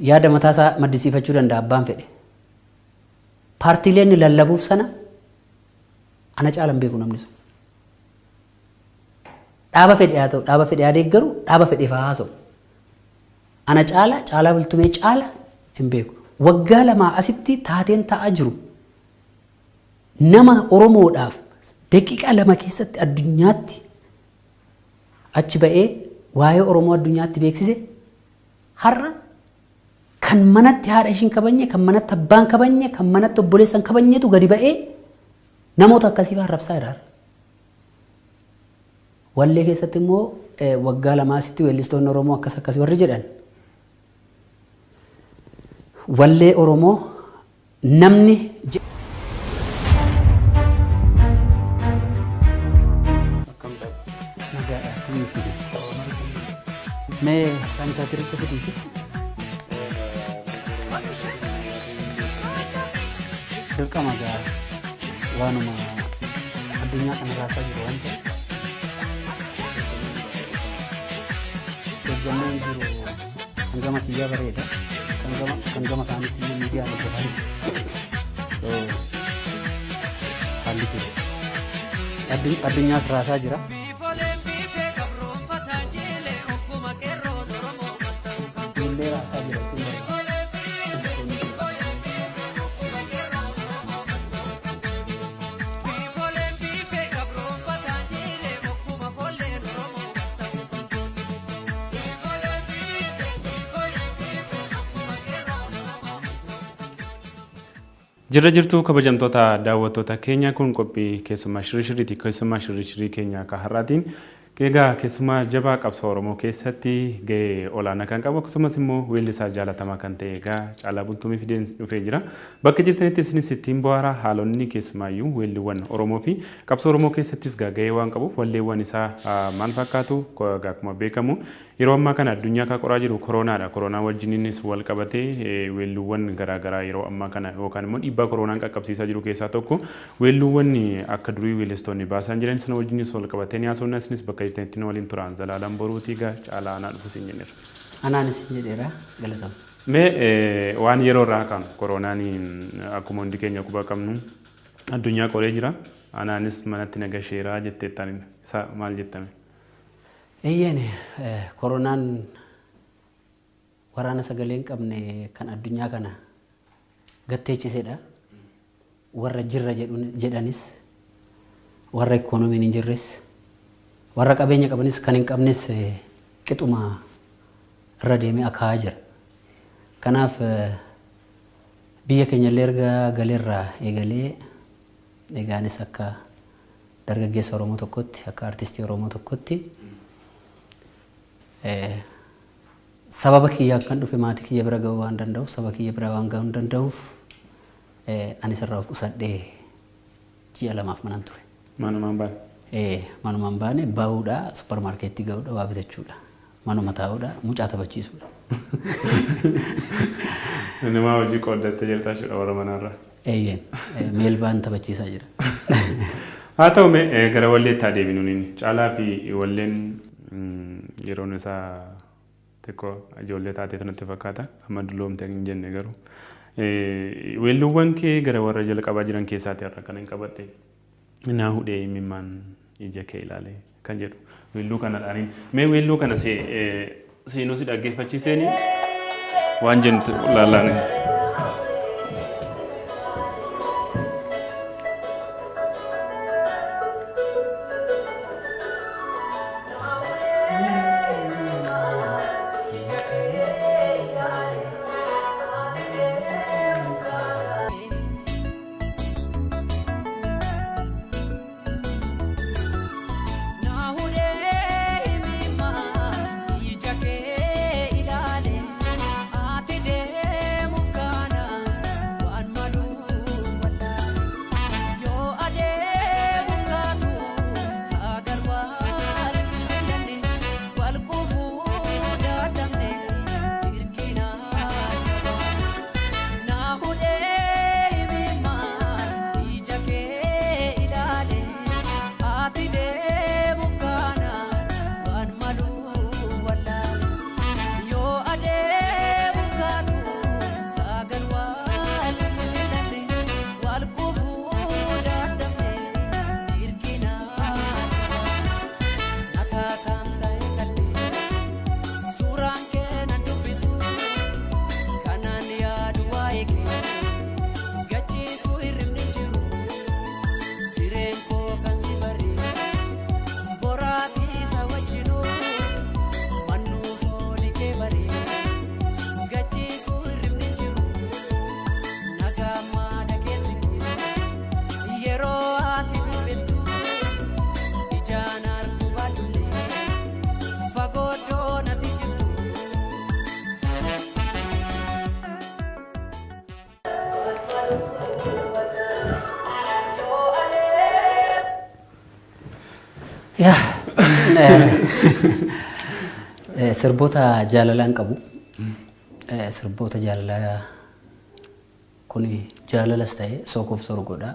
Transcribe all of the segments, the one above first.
Yaada mataasaa maddisiifachuu danda'a abbaan fedhe. Paartiilee inni lallabuuf sana ana caalan beeku namni sun. Dhaaba fedhe haa ta'u, dhaaba fedhe haa deeggaru, dhaaba fedheef haa haasa'u. Ana caala, Caalaa Bultumee caala hin beeku. Waggaa lamaa asitti taateen ta'aa jiru nama Oromoodhaaf daqiiqaa 2 keessatti addunyaatti achi ba'ee waa'ee Oromoo addunyaatti beeksise har'a kan manatti haadha ishiin kabajne, kan manatti abbaan kabajne, kan manatti obboleessa hin kabajnetu gadi ba'ee namoota akkasii arrabsaa jira. Wallee keessatti immoo waggaa lamaa asitti weellistoonni Oromoo akkas akkas warri jedhan wallee Oromoo namni Akkam ta'e? Nagaadha, akkam jirtu isin? Mee saanitaatiricha fidiiti. Dirqama gaa waanuma addunyaa kana raasaa jiru waan ta'eef. Eeggannoon jiru kan gama kiyyaa bareeda. Kan gama kaanis illee miidiyaan hordofaa jiru. So, haalli jiru. Addunyaas raasaa jira. Ijoollee raasaa jira jechuun barbaada. Jirra jirtuu kabajamtoota daawwattoota keenya, kun qophii keessummaa shirri shirriiti. Keessummaa shirri shirrii keenya akka har'aatiin egaa keessummaa jabaa qabsoo Oromoo keessatti gahee olaanaa kan qabu, akkasumas immoo weellisaa jaalatamaa kan ta'e egaa Caalaa Bultumii fideen dhufee jira. Bakka jirtanitti isinis ittiin bohaaraa. Haalonni keessumaayyuu weelliiwwan Oromoo fi qabsoo Oromoo keessattis gahee waan qabuuf walleewwan isaa maal fakkaatu? Egaa akkuma beekamu yeroo ammaa kana addunyaa kan qoraa jiru koroonaadha. Kooroonaa wajjiniinis wal qabatee weelluuwwan garaagaraa yeroo ammaa kana yookaan immoo dhiibbaa kooroonaan qaqqabsiisaa jiru keessaa tokko weelluuwwan akka durii weellistoonni baasan jiran sana wajjinis wal qabatee ni haasofna. Isinis bakka jirtanitti nu waliin turaan. Zalaalaan Boruutii egaa Caalaa anaa dhufu siin jenneerra. Anaanis jedheera, galatama. Mee waan yeroo irraa kaanu, kooroonaan akkuma hundi keenya quba qabnu addunyaa qoree jira. Anaanis manatti nagasheeraa jetteettaan, isa maal jettame? Eeyyeen, koronaan waraana sagalee hin qabne kan addunyaa kana gatteechisedha. Warra jirra jedhanis, warra ikoonomiin hin jirres, warra qabeenya qabanis kan hin qabnes qixuma irra deemee akaa'aa jira. Kanaaf biyya keenya illee erga galeerraa eegalee egaanis akka dargaggeessa Oromoo tokkotti, akka artistii Oromoo tokkotti, sababa kiyyaan kan dhufe maatii kiyya bira gahuu waan danda'uuf, saba kiyya bira waan gahuu danda'uuf, anis irraa of qusadhee ji'a 2f manan ture. Manumaan baane. Manumaan baane, bahuudha, supparmaarkeettii gahuudha, waa bitachuudha. Manuma taa'uudha, mucaa taphachiisuudha. Namaa hojii qooddattee jirta jechuudha warra manaarraa. Eeyyeen, meelbaan taphachiisaa jira. Haa ta'u, mee gara walleetti haa deebinu. Inni Caalaa fi walleen yeroon isaa xiqqoo ijoollee taatee natti fakkaata. Amma dulloomte hin jenne, garuu. Weelluuwwan kee gara warra jalqabaa jiran keessaati har'a kan hin qabadhe. Naa hudhee imimmaan ija kee ilaale kan jedhu weelluu kanadhaaniin. Mee weelluu kana seenuu si dhaggeeffachiiseeni waan jentu laalaan. Ija kee ilaale ati deemuuf. Yaa sirboota jaalalaan qabu. Sirboota jaalalaa kun jaalalas ta'e sookuuf sorgoodha.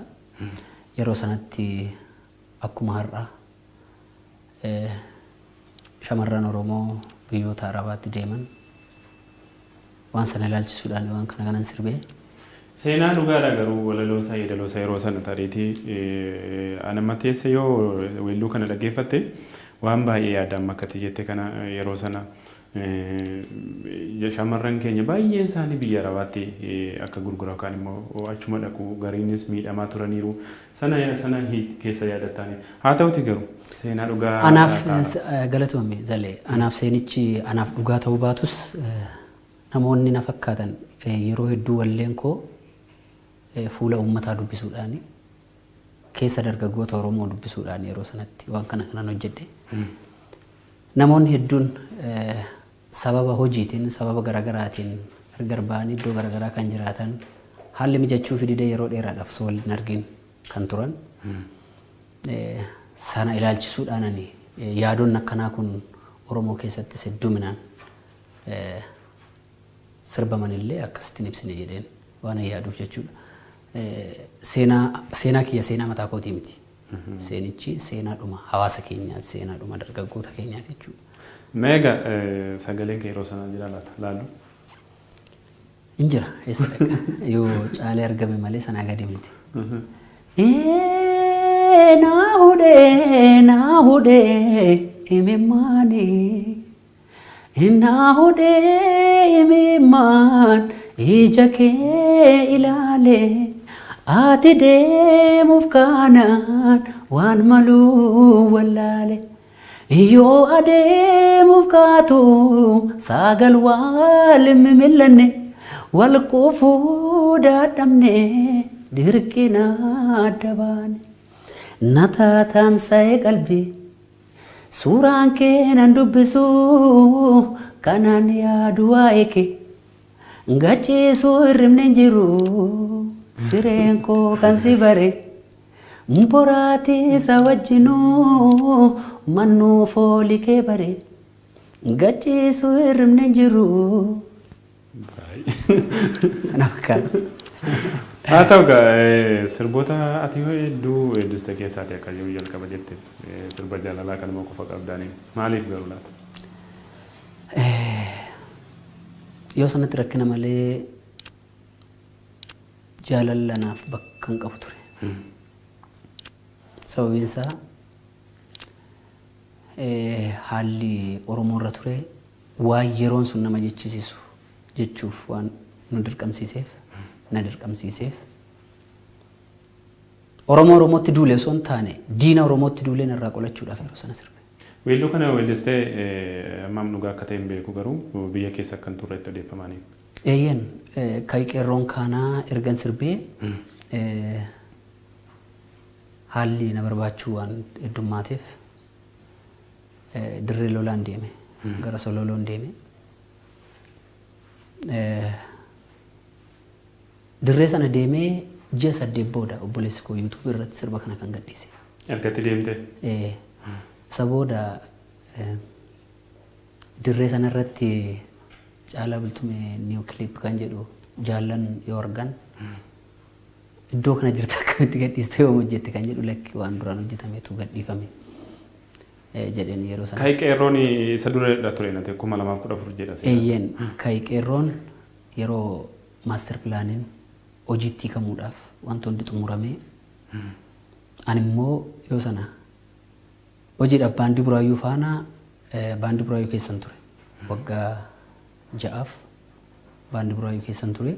Yeroo sanatti akkuma har'aa shamarran Oromoo biyyoota Arabaatti deeman waan sana ilaalchisuudhaan waan kana kanan sirbee. Seenaa dhugaadha garuu walaloo isaa yeedaloo isaa yeroo sana tariitii anamma teesse yoo weelluu kana dhaggeeffatte waan baay'ee yaadaan makkatti jette kana yeroo sana shamarran keenya baay'een isaanii biyya Arabaatti akka gurgura yookaan immoo achuma dhaqu gariinis miidhamaa turaniiru sana sana keessa yaadattaani. Haa ta'uti garuu seenaa dhugaa. Anaaf galatoome Zalee, anaaf seenichi anaaf dhugaa ta'uu baatus namoonni na fakkaatan yeroo hedduu walleen koo fuula uummataa dubbisuudhaan keessa dargaggoota Oromoo dubbisuudhaan yeroo sanatti waan kana kanan hojjedhe. Namoonni hedduun sababa hojiitiin sababa garaagaraatiin gargar ba'anii iddoo garaagaraa kan jiraatan haalli mijachuu fi didee yeroo dheeraadhaaf osoo wal hin argin kan turan sana ilaalchisuudhaan ani yaadonni akkanaa kun Oromoo keessattis hedduminaan sirbaman illee akkasitti ibsine jedheen waan yaaduuf jechuudha. Seenaa kiyya seenaa mataa kootii miti. Seenichi seenaadhuma hawaasa keenyaati, seenaadhuma dargaggoota keenyaati jechuudha. Meega sagaleen kee yeroo sanaa jira laata laallu? Hin jira eessa dhaqa yoo caalee argame malee sanaa gadi miti. Naa hudhee imimmaanii naa hudhee imimmaan ija kee ilaalee ati deemuuf kaanaan waan maluu wallaale. Yoo adeemuuf kaatu sagal wal mimillanne wal quufuu dadhabne dirqina adda baane. Na taataamsa'ee qalbii suuraan kee nan dubbisu kanaan yaadu waa'ee kee gachiisuu hirribni hin jiru sireen koo kan si bare boraatii isa wajjinuu mannuu foolii kee bare gachiisuu hirribni hin jiru. Sana fakkaata. Haa ta'u egaa sirboota ati hedduu weelliste keessaati akka jiru jalqaba jette sirba jaalalaa kanuma qofa qabdaanii maaliif garuu laata? Yoo sanatti rakkina malee jaalalli anaaf bakka hin qabu ture. Sababiin isaa haalli Oromoo irra ture waan yeroon sun nama jechisiisu jechuuf waan nu dirqamsiiseef na dirqamsiiseef Oromoo Oromootti duule osoo hin taane diina Oromootti duuleen irraa qolachuudhaaf yeroo sana sirbe. Weelluu kana weellistee hammam dhugaa akka ta'e hin beeku garuu biyya keessa akkan turreetti odeeffamanii. Eeyyeen kan qeerroon kaanaa ergan sirbee haalli na barbaachuu waan heddumaateef dirree lolaan deeme gara sololoon deeme. Dirree sana deemee ji'a 8 booda obboleessi koo YouTube irratti sirba kana kan gadhiise. Ergatti deemte? Isa booda dirree sana irratti Caalaa Bultumee new clip kan jedhu jaallan yoo argan iddoo kana jirta akkamitti gadhiiste yoom hojjette kan jedhu lakki waan duraan hojjetametu gadhiifame jedheen yeroo sana. Kayi qeerroon isa dura ture nati 2014 jedha. Eeyyeen kayi qeerroon yeroo maaster pilaaniin hojiitti hiikamuudhaaf wanti hundi xumuramee ani immoo yoo sana hojiidhaaf baandii Buraayyuu faana baandii Buraayyuu keessan ture. Waggaa 6 baandii Buraayyuu keessan ture.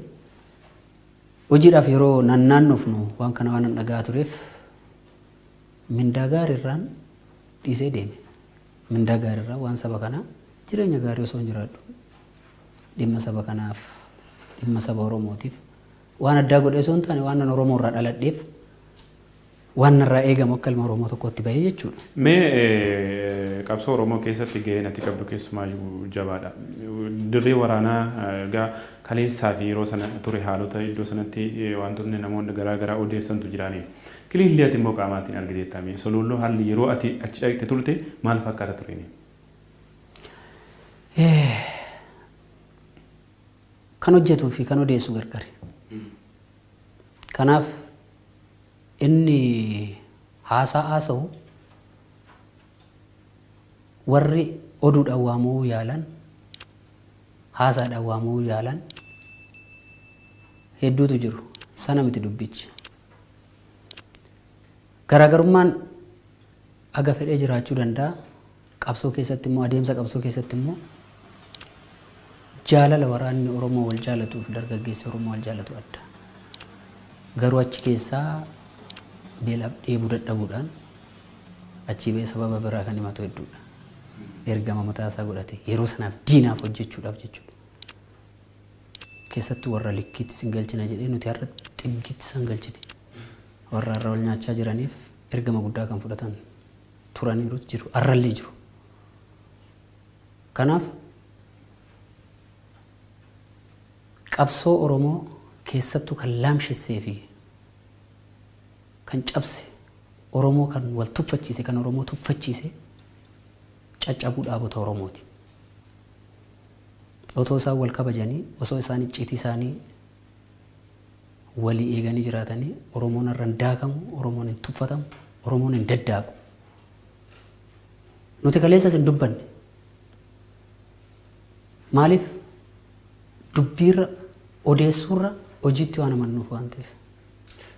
Hojiidhaaf yeroo naannoofnu waan kana waan dhagaa tureef mindaa gaariirraan dhiisee deeme. Mindaa gaariirraa waan saba kanaa jireenya gaarii osoo hin jiraadhu dhimma saba kanaaf dhimma saba Oromootiif waan addaa godhee osoo hin taane waan nan Oromoo irraa dhaladheef Waan narraa eegamu akka ilma Oromoo tokkotti bahee jechuudha. Mee qabsoo Oromoo keessatti gaheen ati qabdu keessumaayyuu jabaadha. Dirree waraanaa egaa kaleessaa fi yeroo sana ture haalota iddoo sanatti wantoonni namoonni garaa garaa odeessantu jiraani. Kilillee ati immoo qaamaatiin argiteettami. Sololloo haalli yeroo ati achi dhaqxe turte maal fakkaata tureen? Kan hojjetuu fi kan odeessu gargari. Kanaaf inni haasaa haasa'u warri oduudhaan waamuu yaalan haasaadhaan waamuu yaalan hedduutu jiru. Sana miti dubbichi. Garaagarummaan haga fedhee jiraachuu danda'a. Qabsoo keessatti immoo adeemsa qabsoo keessatti immoo jaalala waraanni Oromoo wal jaalatuu fi dargaggeessi Oromoo wal jaalatu adda. Garuu achi keessaa beelaaf dheebuu dadhabuudhaan achii ba'ee sababa biraa kan himatu hedduudha. Ergama mataa isaa godhate yeroo sanaaf diinaaf hojjechuudhaaf jechuudha. Keessattuu warra likkiitti sin galchina jedhee nuti har'a xiggiitti san galchine. Warra har'a wal nyaachaa jiraniif ergama guddaa kan fudhatan turaniiru jiru har'allee jiru. Kanaaf qabsoo Oromoo keessattuu kan laamshessee fi kan cabse Oromoo kan wal tuffachiise kan Oromoo tuffachiise caccabuu dhaabota Oromooti. Otoo isaan wal kabajanii osoo isaan icciitii isaanii walii eeganii jiraatanii Oromoon irra hin daakamu, Oromoon hin tuffatamu, Oromoon hin daddaaqu. Nuti kaleessas hin dubbanne. Maaliif dubbiirra odeessuurra hojiitti waan amannuuf waan ta'eef.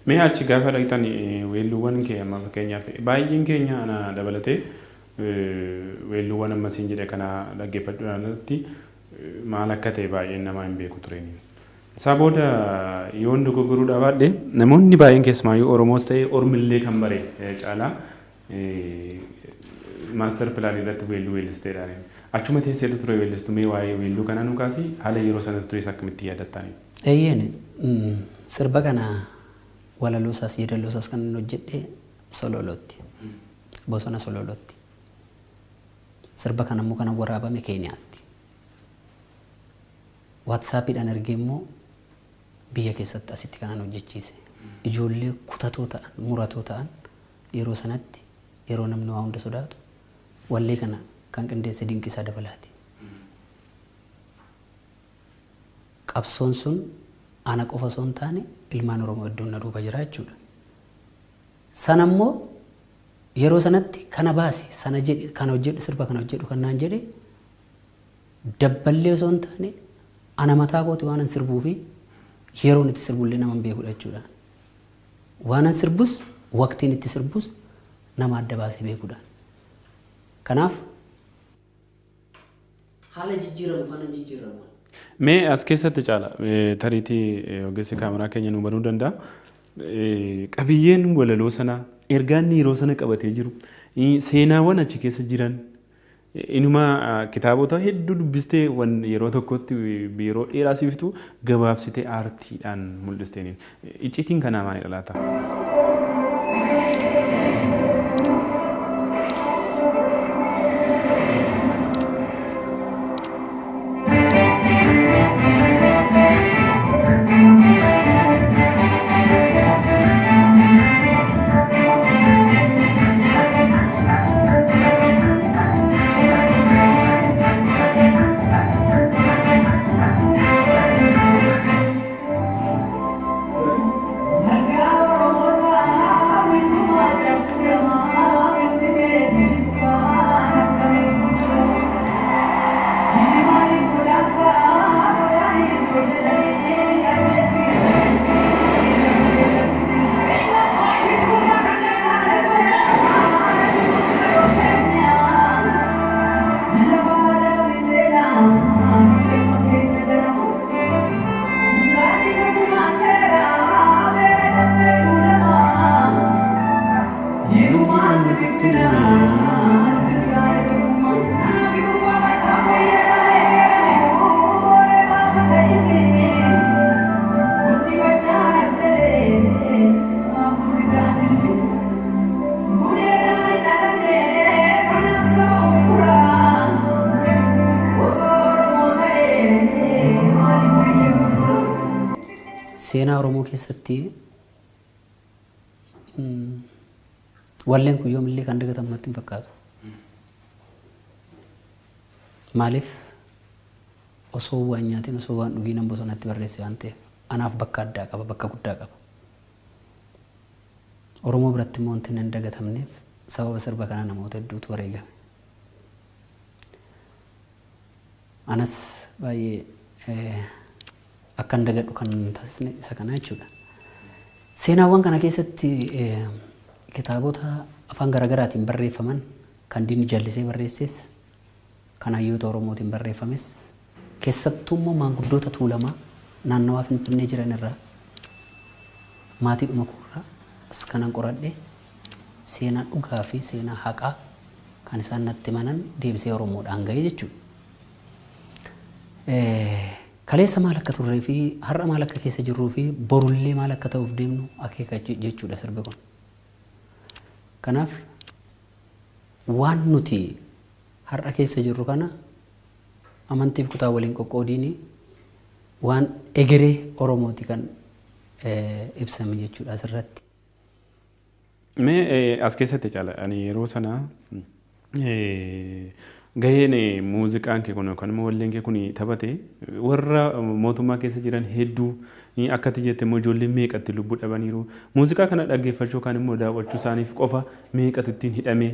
Mee achi gaafa dhaqxan weelluuwwan kee amma fakkeenyaaf baay'een keenya ana dabalatee weelluuwwan ammasiin jedhe kana dhaggeeffadhuudhaan alatti maal akka ta'e baay'een namaa hin beeku tureen. Isaa booda yoon dogoggoruu dhabaadhe namoonni baay'een keessumaayyuu Oromoos ta'e Ormillee kan bare caalaa maaster pilaanii irratti weelluu weellisteedhaan. Achuma teessee ture weellistu mee waa'ee weelluu kanaa nu kaasi haala yeroo sanatti tures akkamitti yaadattani? Eeyyeen sirba kana walaloo isaas yeedaloo isaas kan hojjedhe Sololootti. Bosona Sololootti. Sirba kana immoo kan waraabame Keeniyaatti. Waatsaappiidhaan ergee immoo biyya keessatti asitti kanan hojjechiise. Ijoollee kutatoo ta'an, muratoo ta'an yeroo sanatti yeroo namni waa hunda sodaatu wallee kana kan qindeesse Dinqisaa Dabalaati. Qabsoon sun ana qofa osoo hin taane ilmaan Oromoo hedduun na duuba jira jechuudha. Sana immoo yeroo sanatti kana baasi sana jedhi kana hojjedhu sirba kana hojjedhu kan naan jedhe dabballee osoo hin taane ana mataa kooti waan an sirbuu fi yeroon itti sirbullee nama hin beekudha jechuudha. Waan an sirbus waqtiin itti sirbus nama adda baasee beekudha. Kanaaf haala jijjiiramu faana jijjiiramu. Mee as keessatti caala tariitii ogeessi kaameraa keenya nu banuu danda'a. Qabiyyeen walaloo sanaa ergaan yeroo sana qabatee jiru seenaawwan achi keessa jiran inuma kitaabota hedduu dubbistee wan yeroo tokkotti yeroo dheeraa siiftu gabaabsitee aartiidhaan mul'isteeni. Icciitiin kanaa maalidha laata? Marga Oromoo. Seenaa Oromoo keessatti walleen kun yoomillee kan dagatamu natti hin fakkaatu. Maaliif osoo waan nyaatiin osoo waan dhugiin bosonatti barreesse waan ta'eef anaaf bakka addaa qaba, bakka guddaa qaba. Oromoo biratti immoo wanti hin dagatamneef sababa sirba kana namoota hedduutu wareegame. Anas baay'ee akka hin dagadhu kan taasisne isa kana jechuudha. Seenaawwan kana keessatti kitaabota afaan garaagaraatiin barreeffaman kan diinni jallisee barreesses kan hayyoota Oromootiin barreeffames keessattuu immoo maanguddoota Tuulamaa naannawaa Finfinnee jiran irraa maatiidhuma koorraa as kanan qoradhe seenaa dhugaa fi seenaa haqaa kan isaan natti himanan deebisee Oromoodhaan ga'e jechuudha. Kaleessa maal akka turree fi har'a maal akka keessa jirruu fi borullee maal akka ta'uuf deemnu akeeka jechuudha sirbi kun. Kanaaf waan nuti har'a keessa jirru kana amantiif kutaa waliin qoqqoodiini waan egeree Oromooti kan ibsame jechuudha asirratti. Mee as keessatti caala ani yeroo sana gaheen muuziqaan kee kun yookaan immoo walleen kee kun taphate warra mootummaa keessa jiran hedduu akkati jette immoo ijoolleen meeqatti lubbuu dhabaniiru. Muuziqaa kana dhaggeeffachuu yookaan immoo daawwachuu isaaniif qofa meeqatu ittiin hidhame.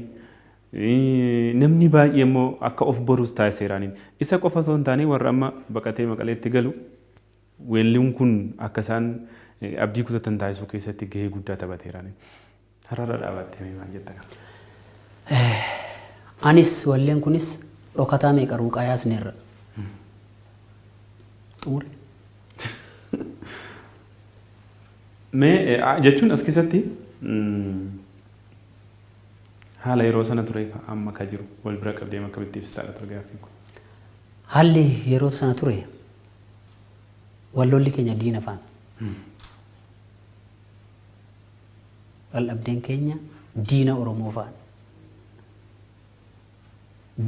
Namni baay'ee immoo akka of borus taasiseeraaniin. Isa qofa osoo hin taane warra amma baqatee Maqaleetti galu weelluun kun akka isaan abdii kutatan taasisuu keessatti gahee guddaa taphateeraaniin. Har'arra dhaabattee maal jetta kana? Anis walleen kunis dhokataa meeqa ruuqaa yaasneerra. Xumure. Mee jechuun as keessatti haala yeroo sana ture amma akka jiru wal bira qabdee akkamitti ibsitaadha ture gaaffiin kun? Haalli yeroo sana ture wallolli keenya diina faana. Waldhabdeen keenya diina Oromoo faana.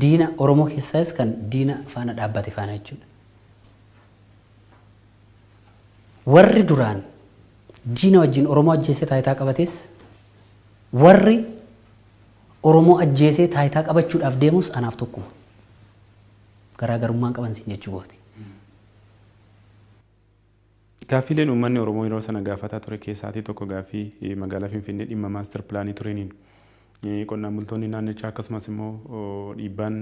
Diina Oromoo keessaas kan diina faana dhaabbate faana jechuudha. Warri duraan diina wajjin Oromoo ajjeesee taayitaa qabates warri Oromoo ajjeesee taayitaa qabachuudhaaf deemus anaaf tokkuma. Garaagarummaan qaban siin jechuu gooti. Gaaffiileen uummanni Oromoo yeroo sana gaafataa ture keessaatii tokko gaaffii magaalaa Finfinnee dhimma maastar pilaanii tureeniin. Qonnaan bultoonni naannichaa akkasumas immoo dhiibbaan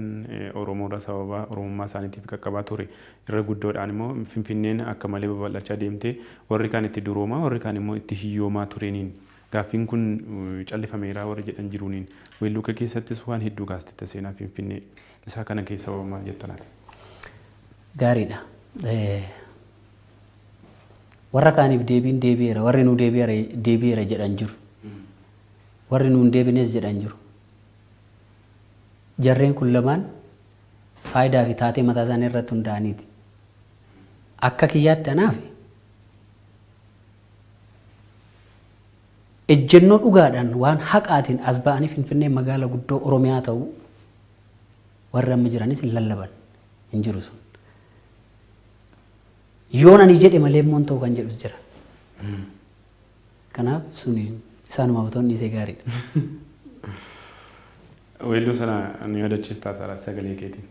Oromoorra sababa Oromummaa isaaniitiif qaqqabaa ture irra guddoodhaan immoo Finfinneen akka malee babal'achaa deemtee warri kaan itti duroomaa warri kaan immoo itti hiyyoomaa tureeniin. Gaaffiin kun callifameera warri jedhan jiruuniin. Weelluu kee keessattis waan hedduu kaastetta seenaa Finfinnee isaa kana keessa maal jettan ati? Gaariidha. Warra kaaniif deebiin deebi'eera warri nuu deebi'eera jedhan jiru. Warri nuun deebines jedhan jiru. Jarreen kun lamaan faayidaa fi taatee mataa isaanii irratti hundaa'aniiti. Akka kiyyaatti anaaf ejjennoo dhugaadhaan waan haqaatiin as ba'anii Finfinnee magaalaa guddoo Oromiyaa ta'uu warri amma jiranis hin lallaban hin jiru sun. Yoon ani jedhe malee immoo hin ta'u kan jedhus jira. Kanaaf suni isaanuma otoo inni isee gaariidha. Weelluu sana ni yaadachiistaa ta'a sagalee keetiin.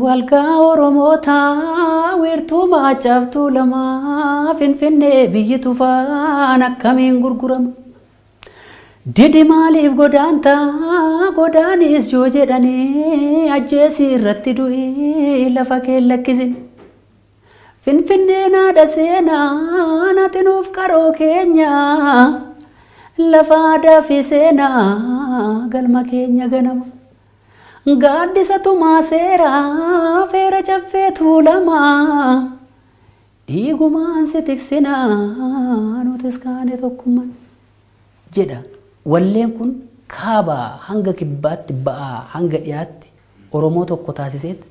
Walgaa Oromootaa wiirtuu Maaccaaf Tuulamaa Finfinnee biyyi tufaan akkamiin gurgurama? Didi maaliif godaantaa godaanis yoo jedhanii ajjeesii irratti du'ii lafa kee lakkisin. Finfinneen haadha seenaa nati nuuf qaroo keenya lafa aadaa fi seenaa galma keenya ganama. Gaaddisa tumaa seeraa feera caffee Tuulamaa dhiigumaan si tiksinaa nutis kaane tokkummaan jedha. Walleen kun kaabaa hanga kibbaatti ba'aa hanga dhiyaatti Oromoo tokko taasiseet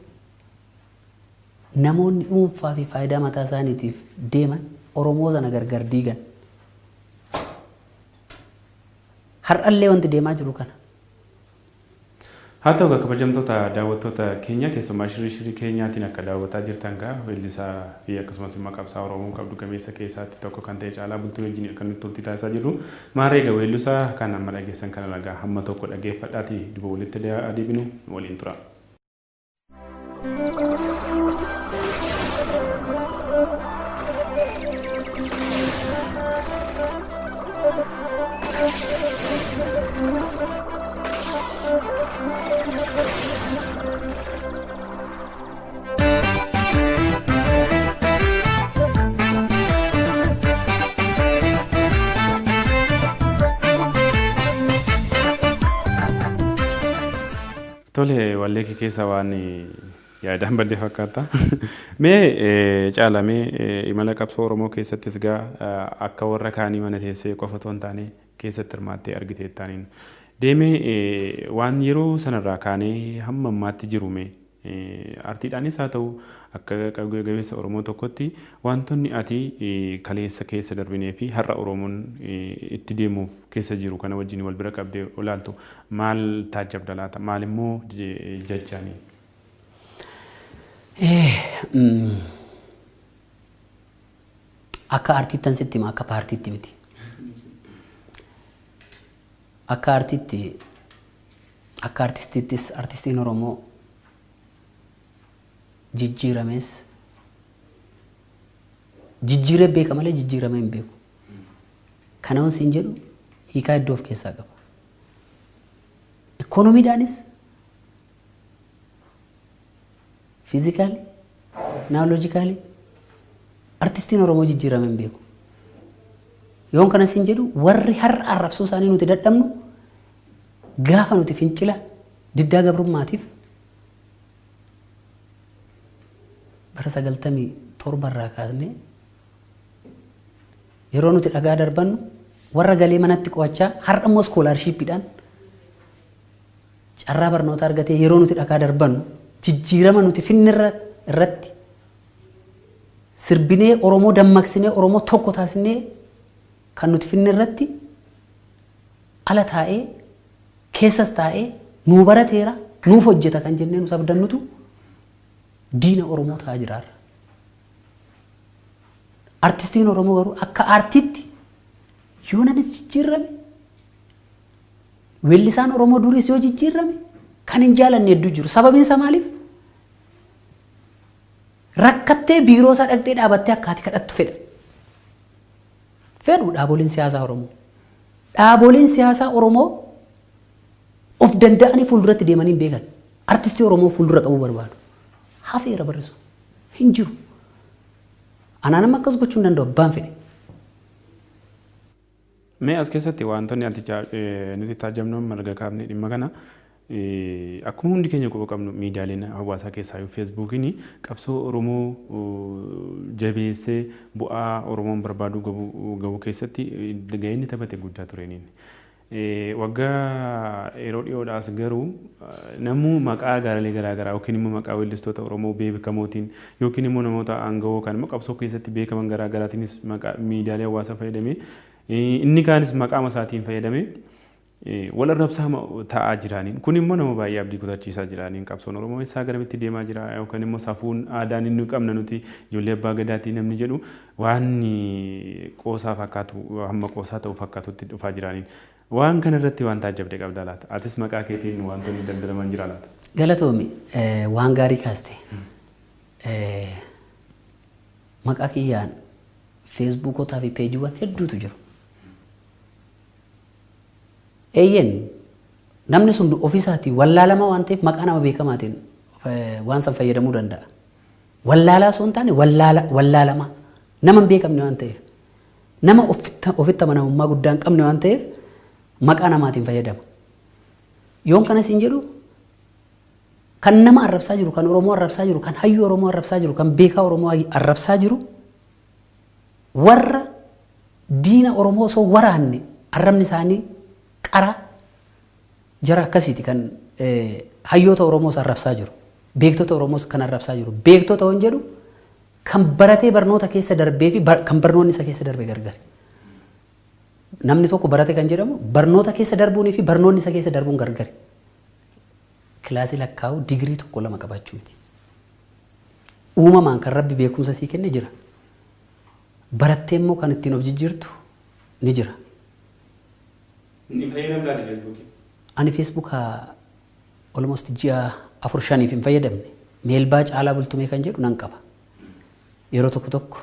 namoonni dhuunfaa fi faayidaa mataa isaaniitiif deeman Oromoo sana gargar diigan. Har'allee wanti deemaa jiru kana. Haa ta'u egaa kabajamtoota daawwattoota keenya keessumaa shirii shirii keenyaatiin akka daawwataa jirtan gaa weellisaa fi akkasumas immoo qabsaa Oromoon qabdu gameessa keessaatti tokko kan ta'e Caalaa Bultuu wajjin kan nutti turtii taasisaa jirru. Maarree egaa weellisaa kan amma dhageessan kana ragaa hamma tokko dhageeffadhaatii duuba walitti adeemnu waliin tura. Tole wallee kee keessa waan yaadaan badde fakkaata. Mee Caalaa mee imala qabsoo Oromoo keessattis gaa akka warra kaanii mana teessee qofa otoo hin taane keessatti hirmaattee argiteettaaniin. Deemee waan yeroo sanarraa kaanee hamma ammaatti jiru mee artiidhaanis haa ta'u akka gameessa Oromoo tokkotti wantoonni ati kaleessa keessa darbinee fi har'a Oromoon itti deemuuf keessa jiru kana wajjin wal bira qabdee olaaltu maal taajjabda laata? Maal immoo jajjaanii? Akka artiittan sitti hima, akka paartiitti miti. Akka artiitti, akka artistiittis artistiin Oromoo jijjiirames jijjiiree beeka malee jijjiiramee hin beeku. Kana waan siin jedhu hiikaa iddoo of keessaa qaba. Ikoonomiidhaanis, fiizikaalii, naawolojikaalii artistiin Oromoo jijjiiramee hin beeku. Yoon kana siin jedhu warri har'a arrabsuu isaanii nuti dadhabnu gaafa nuti fincila diddaa gabrummaatiif bara 97 irraa kaasnee yeroo nuti dhagaa darbannu warra galee manatti qo'achaa har'a immoo iskoolaarshiippiidhaan carraa barnoota argatee yeroo nuti dhagaa darbannu jijjiirama nuti finne irratti sirbinee Oromoo dammaqsinee Oromoo tokko taasisnee kan nuti finne irratti ala taa'ee keessas taa'ee nuu barateera nuuf hojjeta kan jennee nu sabdannutu diina Oromoo ta'aa jiraarra. Artistiin Oromoo garuu akka artiitti yoo nanis jijjiirame weellisaan Oromoo duriis yoo jijjiirame kan hin jaalanne hedduu jiru. Sababiin isaa maaliif? Rakkattee biiroo isaa dhaqxee dhaabattee akka ati kadhattu fedha. Fedhu dhaaboliin siyaasaa Oromoo. Dhaaboliin siyaasaa Oromoo of danda'anii fuulduratti deemanii hin beekan. Artistii Oromoo fuuldura qabuu barbaadu. Hafeera barri sun. Hin jiru. Anaan amma akkas gochuu hin danda'u abbaan fedhe. Mee as keessatti wantoonni ati nuti taajjabnu marga kaafne dhimma kana akkuma hundi keenya quba qabnu miidiyaaleen hawaasaa keessaa yoo feesbuukiin qabsoo Oromoo jabeessee bu'aa Oromoon barbaadu gahu keessatti gahee inni taphate guddaa ture inni. Waggaa yeroo dhiyoodhaas garuu namuu maqaa gaarilee garaagaraa yookiin immoo maqaa weellistoota Oromoo beekamootiin yookiin immoo namoota aangawoo kan immoo qabsoo keessatti beekaman garaagaraatiinis maqaa miidiyaalee hawaasaa fayyadamee inni kaanis maqaa isaatiin fayyadamee wal arrabsaa ta'aa jiraaniin kun immoo nama baay'ee abdii kutachiisaa jiraaniin qabsoon Oromoo isaa garamitti deemaa jira yookaan immoo safuun aadaan inni qabna nuti ijoollee abbaa gadaatii namni jedhu waan qoosaa fakkaatu hamma qoosaa ta'u fakkaatutti dhufaa jiraaniin. Waan kana irratti waan taajjabde qabda laata? Atis maqaa keetiin wantoonni daldalaman jira laata? Galatoomi, waan gaarii kaaste. Maqaa kiyyaan feesbuukotaa fi peejiiwwan hedduutu jiru. Eeyyeen namni sun ofiisaatii wallaalamaa waan ta'eef maqaa nama beekamaatiin waan san fayyadamuu danda'a. Wallaalaa osoo hin taane wallaalamaa nama hin beekamne waan ta'eef nama ofitti amanamummaa guddaa hin qabne waan ta'eef maqaa namaatiin fayyadama. Yoon kanas hin jedhu kan nama arrabsaa jiru, kan Oromoo arrabsaa jiru, kan hayyuu Oromoo arrabsaa jiru, kan beekaa Oromoo arrabsaa jiru warra diina Oromoo osoo waraanne arrabni isaanii qara jara akkasiiti kan hayyoota Oromoos arrabsaa jiru. Beektota Oromoos kan arrabsaa jiru. Beektota waan jedhu kan baratee barnoota keessa darbee fi kan barnoonni isa keessa darbe gargari. Namni tokko barate kan jedhamu barnoota keessa darbuunii fi barnoonni isa keessa darbuun gargari. Kilaasii lakkaa'uu digirii 1 2 qabaachuu miti. Uumamaan kan Rabbi beekumsa sii kenne jira. Barattee immoo kan ittiin of jijjiirtu ni jira. Ni fayyadamtaa Feesbuukii? Ani Feesbuuka almost ji'a 4 5 hin fayyadamne. Meelbaa Caalaa Bultumee kan jedhu nan qaba. Yeroo tokko tokko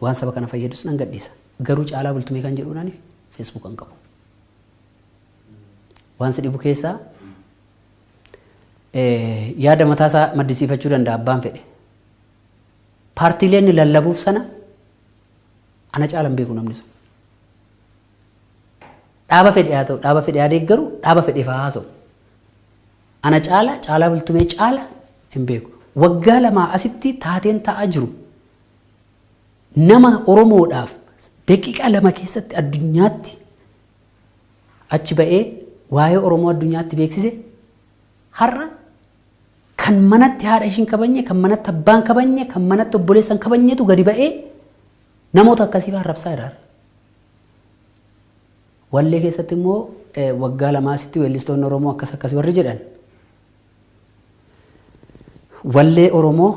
waan saba kana fayyadus nan gadhiisa. Garuu Caalaa Bultumee kan jedhu nani Feesbuuka hin qabu. Waan si dhibu keessaa yaada mataasaa maddisiifachuu danda'a abbaan fedhe. Paartiileen inni lallabuuf sana ana caalan beeku namni sun. Dhaaba fedhe haa ta'u, dhaaba fedhe haa deeggaru, dhaaba fedhe haa haasa'u. Ana caala, Caalaa Bultumee caala hin beeku. Waggaa 2 asitti taateen ta'aa jiru nama Oromoodhaaf daqiiqaa 2 keessatti addunyaatti achi ba'ee waa'ee Oromoo addunyaatti beeksise har'a kan manatti haadha ishiin kabajne, kan manatti abbaan kabajne, kan manatti obboleessan kabajnetu gadi ba'ee namoota akkasii fa'aa arrabsaa jira. Wallee keessatti immoo waggaa 2 asitti weellistoonni Oromoo akkas akkas warri jedhan. Wallee Oromoo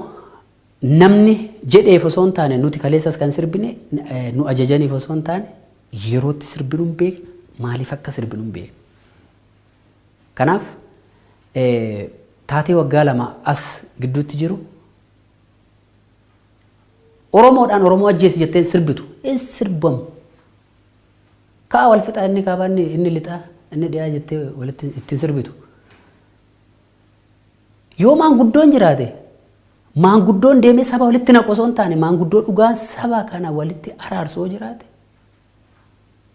namni jedheef osoo hin taane nuti kaleessas kan sirbine nu ajajaniif osoo hin taane yerootti sirbinu hin beekna, maaliif akka sirbinu hin beekna. Kanaaf taatee waggaa 2 as gidduutti jiru Oromoodhaan Oromoo ajjeesi jetteen sirbitu hin sirbamu. Ka'a wal fixaa inni kaabaa inni lixaa inni dhiyaa jettee walitti ittiin sirbitu. Yoo maanguddoon jiraate maanguddoon deemee saba walitti naqu osoo hin taane maanguddoo dhugaan saba kana walitti araarsoo jiraate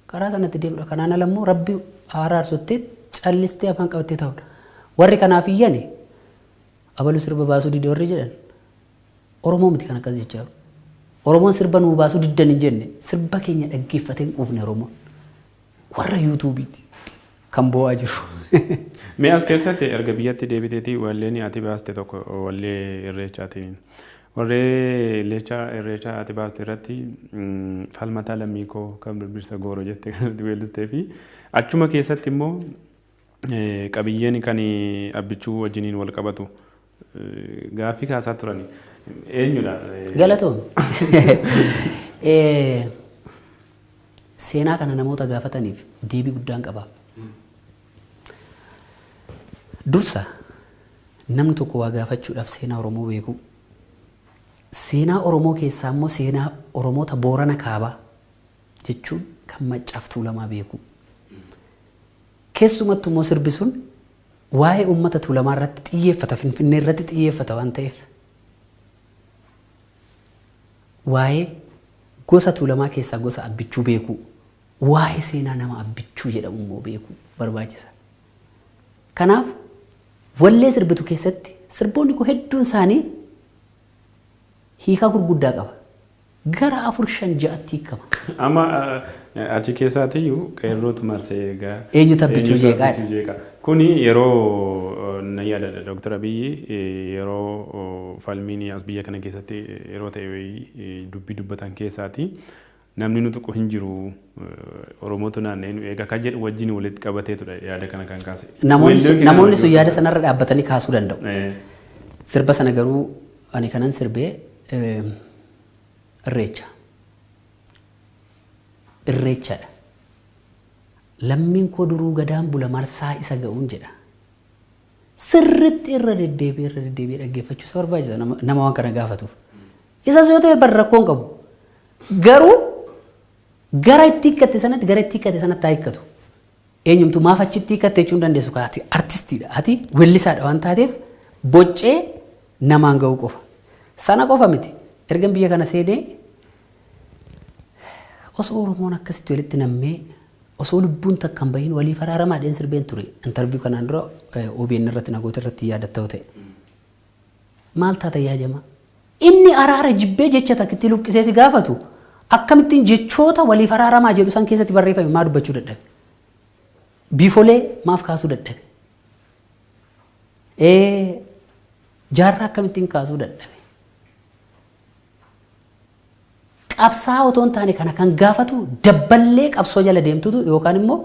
karaa sanatti deemudha. Kanaan ala immoo Rabbi araarsutti callistee afaan qabattee ta'udha. Warri kanaaf iyyani abalu sirba baasuu dide warri jedhan Oromoo miti kan akkas jechaa jiru. Oromoon sirba nuu baasuu diddan hin jenne sirba keenya dhaggeeffatee hin quufne Oromoon. Warra yuutuubiiti kan boo'aa jiru. Mee as keessatti erga biyyatti deebiteetii walleen ati baaste tokko wallee irreechaatiin. Warree irreechaa ati baaste irratti falmataa lammii koo kan birbirsa gooro jette kan itti weellistee fi achuma keessatti immoo qabiyyeen kan Abbichuu wajjiniin wal qabatu gaaffii kaasaa turani. Eenyudha? Galatoom. Seenaa kana namoota gaafataniif deebii guddaan qabaaf. Dursa namni tokko waa gaafachuudhaaf seenaa Oromoo beekuu. Seenaa Oromoo keessaa immoo seenaa Oromoota Boorana Kaabaa jechuun kan Maccaaf Tuulamaa beekuu. Keessumattuu immoo sirbi sun waa'ee uummata Tuulamaa irratti xiyyeeffata, Finfinnee irratti xiyyeeffata waan ta'eef waa'ee gosa Tuulamaa keessaa gosa Abbichuu beekuu, waa'ee seenaa nama Abbichuu jedhamu immoo beekuu barbaachisa. Kanaaf wallee sirbitu keessatti sirboonni koo hedduun isaanii hiikaa gurguddaa qaba. Gara 4 5 6tti hiikama. Amma achi keessaatiyyuu qeerrootu marsee eegaa. Eenyutu Abbichuu jeeqaa? Eenyutu jeeqaa? Kuni yeroo nan yaadadha Dooktar Abiyyi yeroo falmiin as biyya kana keessatti yeroo ta'e dubbii dubbatan keessaati. Namni nu tuqu hin jiru Oromootu naanna'ee nu eega kan jedhu wajjin walitti qabateetudha yaada kana kan kaase. Namoonni sun yaada sanarra dhaabbatanii kaasuu danda'u. Sirba sana garuu ani kanan sirbee irreecha. Irreechadha. Lammiin koo duruu gadaan bula marsaa isa ga'uun jedha. Sirriitti irra deddeebi'ee dhaggeeffachuu isa barbaachisa nama waan kana gaafatuuf. Isas yoo ta'e bar rakkoo hin qabu. Garuu gara itti hiikkate sanatti gara itti hiikkate sanatti haa hiikkatu. Eenyumtu maaf achitti hiikkatte jechuun dandeessu kaa ati artistiidha. Ati weellisaadha waan taateef boccee namaan ga'uu qofa. Sana qofa miti. Ergan biyya kana seenee osoo Oromoon akkasitti walitti nammee osoo lubbuun takka hin bahin waliif araaramaa dheen sirbeen ture. Interview kanaan dura OBN irratti nagoota irratti yaadatta ta'e. Maal taata yaa jamaa? Inni araara jibbee jecha takkitti luqqisee si gaafatu akkamittiin jechoota waliif araaramaa jedhu san keessatti barreeffame maa dubbachuu dadhabe? Biifolee maaf kaasuu dadhabe? Jaarraa akkamittiin kaasuu dadhabe? Qabsaa otoo hin taane kana kan gaafatu dabballee qabsoo jala deemtutu yookaan immoo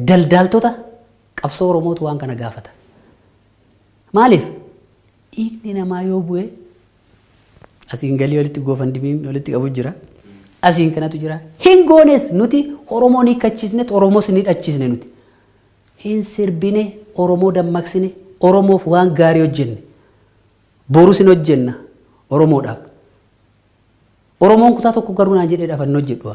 daldaaltota qabsoo Oromootu waan kana gaafata. Maaliif? Dhiigni namaa yoo bu'e asiin galii walitti GoFundMe walitti qabu jira. Asiin kanatu jira. Hin goones nuti Oromoo ni hiikkachiisne, Oromoos ni hidhachiisne nuti. Hin sirbine, Oromoo dammaqsine, Oromoof waan gaarii hojjenne. Borus hin hojjenna Oromoodhaaf. Oromoon kutaa tokko garuu naan jedhee dhaaf hin hojjedhu.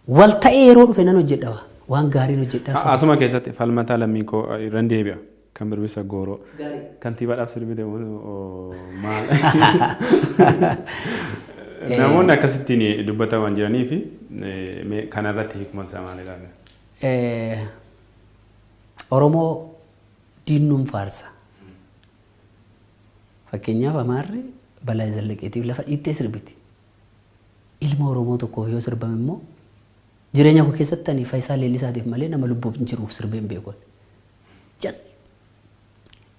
Wal ta'ee yeroo dhufe nan hojjedha, waan gaariin hojjedha. Asuma keessatti Falmataa Lammii koo irran deebi'a. Kan birbisa Gooroo. Kantiibaadhaaf sirbite moo maal? Namoonni akkasittiin dubbataman jiranii fi kanarratti hiikman isaa maalidha? Oromoo diinnuun faarsa. Fakkeenyaaf, Amaarri Balaa Zallaqeetiif lafa dhiittee sirbiti. Ilma Oromoo tokkoof yoo sirbame immoo, jireenya koo keessatti ani Faayisaa Leellisaatiif malee nama lubbuuf hin jiruuf sirbee hin beeku.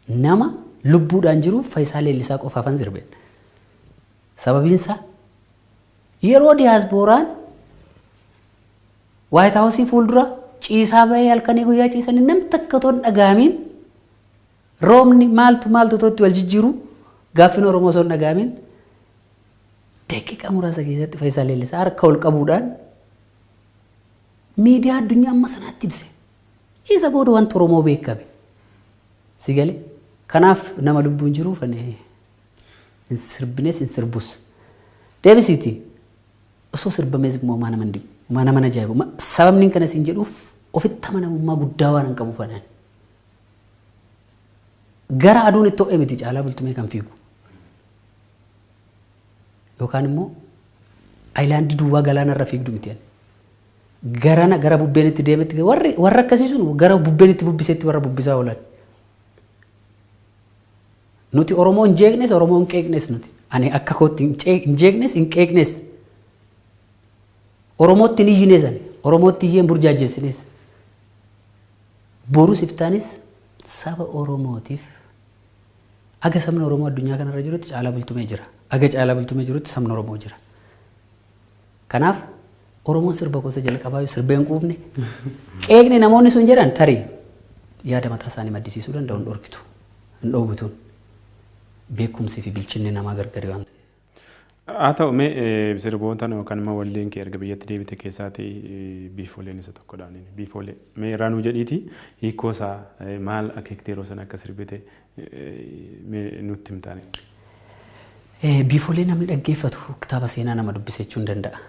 Nama lubbuudhaan jiruuf Faayisaa Leellisaa qofaafan sirbeen. Sababiin isaa, yeroo diyaaspooraan White House fuuldura ciisaa bahee halkanii guyyaa ciisanii, nam takka otoo hin dhagahamiin, roobni maaltu maaltu otoo itti wal jijjiiru, gaaffiin Oromoo osoo hin dhagahamiin, daqiiqaa muraasa keessatti Faayisaa Leellisaa harka ol qabuudhaan miidiyaa addunyaa amma sanaatti ibse. Isa booda wanti Oromoo beekame. Si galee? Kanaaf nama lubbuun jiruuf ani hin sirbines, hin sirbus. Deebisiiti, osoo sirbamees immoo homaa nama hin dhibu. Homaa nama ajaa'ibu. Sababni kana siin jedhuuf, ofitti amanamummaa guddaa waan hin qabuuf anaan. Gara aduun itti ho'e miti Caalaa Bultumee kan fiigu. Yookaan immoo island duwwaa galaanarra fiigdu miti ani. Garana gara bubbeen itti deemetti, warri warra akkasii sun gara bubbeen itti bubbisetti warra bubbisaa oolan. Nuti Oromoo hin jeeqnes, Oromoo hin qeeqnes nuti. Ani akka kootti hin jeeqnes, hin qeeqnes. Oromootti hin iyyines ani. Oromootti iyyee hin burjaajessines. Borus iftaanis saba Oromootiif, aga sabni Oromoo addunyaa kanarra jirutti Caalaa Bultumee jira. Aga Caalaa Bultumee jirutti sabni Oromoo jira. Kanaaf Oromoon sirba gosa jalqabaa sirbee hin quufne. Qeeqni namoonni sun jedhan tarii yaada mataa isaanii maddisiisuu danda'u, hin dhorkitu. Hin dhoowwituun. Beekumsii fi bilchinni namaa gargari waan ta'eef. Haa ta'u, mee sirboota yookaan immoo walleen kee erga biyyatti deebite keessaati Biifooleen isa tokkodha. Biifoolee mee irraa nuu jedhiiti, hiikoo isaa maal akeektee yeroo sana akka sirbite mee nutti himtaani. Biifoolee namni dhaggeeffatu kitaaba seenaa nama dubbise jechuu hin danda'a.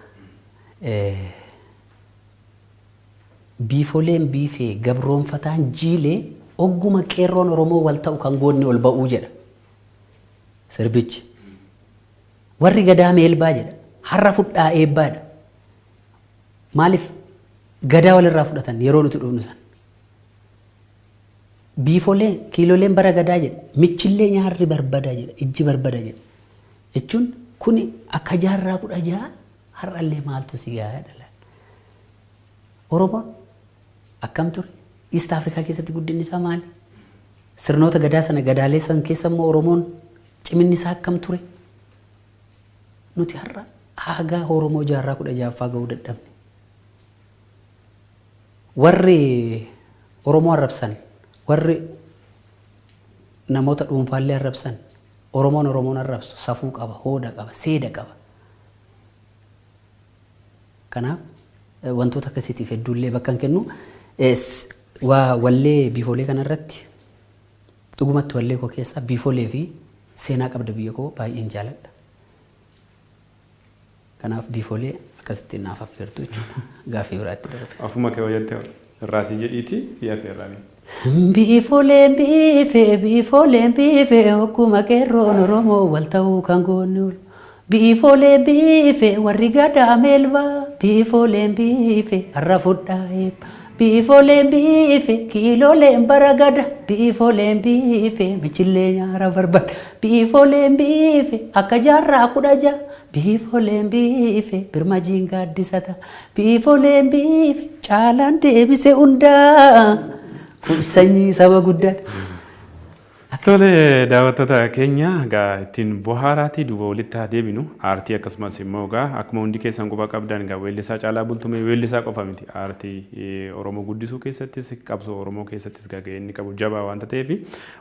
Biifoleen biifee gabroonfataan jiilee, ogguma qeerroon Oromoo wal ta'u kan goonni ol ba'uu jedha sirbichi. Warri gadaa meelbaa jedha. Har'a fudhaa eebbaadha. Maaliif gadaa walirraa fudhatan yeroo nuti dhufnu san? Biifoleen kiiloleen bara gadaa jedha. Michillee nyaarri barbada jedha. Ijji barbada jedha. Jechuun kuni akka jaarraa 16 har'allee maaltu si gahaa dhala. Oromoon akkam ture? East Afrikaa keessatti guddinni isaa maali? Sirnoota gadaa sana, gadaalee san keessa immoo Oromoon ciminni isaa akkam ture? Nuti har'a hagaa Oromoo jaarraa 16ffaa gahuu dadhabne. Warri Oromoo arrabsan, warri namoota dhuunfaallee arrabsan, Oromoon Oromoon arrabsu safuu qaba, hooda qaba, seeda qaba. Kanaaf wantoota akkasiitiif hedduullee bakka hin kennu. Waa wallee Biifoolee kanarratti, dhugumatti wallee koo keessaa Biifoolee fi Seenaa Qabda Biyya Koo baay'een jaaladha. Kanaaf Biifoolee akkasitti naaf affeertu jechuudha. Gaaffii biraatti darbe. Ofuma kee hojjette irraatii jedhiiti si affeerraani. Biifooleen biifee, biifooleen biifee, ogguma qeerroon Oromoo wal ta'uu kan goonni oolu. Biifooleen biifee, warri gadaa meelbaa, biifooleen biifee har'a fudhaa eebba. Biifooleen biifee, kiilooleen bara gada, biifooleen biifee michillee nyaara barbaada. Biifooleen biifee akka jaarraa 16, biifooleen biifee birmajiin gaaddisata. Biifooleen biifee, Caalaan deebise hundaa. Kun sanyii saba guddaa. Tole, daawwattoota keenya, egaa ittiin bohaaraatii duuba walitti haa deebinu. Aartii akkasumas immoo egaa akkuma hundi keessan quba qabdan, egaa weellisaa Caalaa Bultumee weellisaa qofa miti, aartii Oromoo guddisuu keessattis, qabsoo Oromoo keessattis gahee inni qabu jabaa waanta ta'eef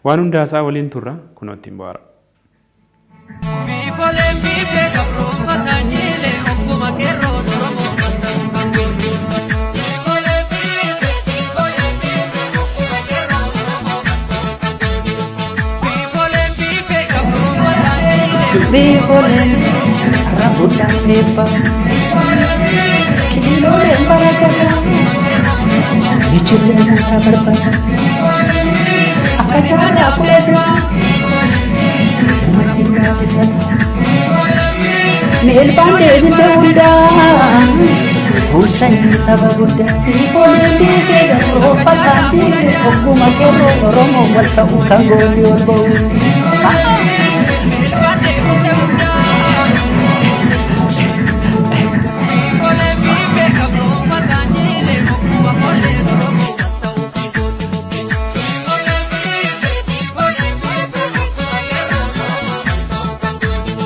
waan hundaasaa waliin turra. Kunoo ittiin bohaara. Biifoleen biifee gabroonfataa jiilee ogguma qeerroon Oromoo malta'u kan gootu. Biifoleen biifee, biifoleen biifee, ogguma qeerroon Oromoo malta'u kan gootu. Biifoleen biifee gabroonfataa jiilee. Biifoleen rafuudhaan eebba. Kiilooleen barakataa. Michillee mataa barbaada. Akka jaarraa 16. Nama bisata. Meelbaan deebise hundaa. Hursanii saba guddaa. Biifoleen biifee gabroonfataa jiilee ogguma qeerroo Oromoo wal ta'uu kan goonni ol ba'u. Meelbaan deebise hundaa. Biifoleen biifee gabroonfataa jiilee ogguma qolleen Oromoo malta'u kan gootu. Biifoleen biifee, biifoleen biifee, ogguma qeerroon Oromoo malta'u kan gootu.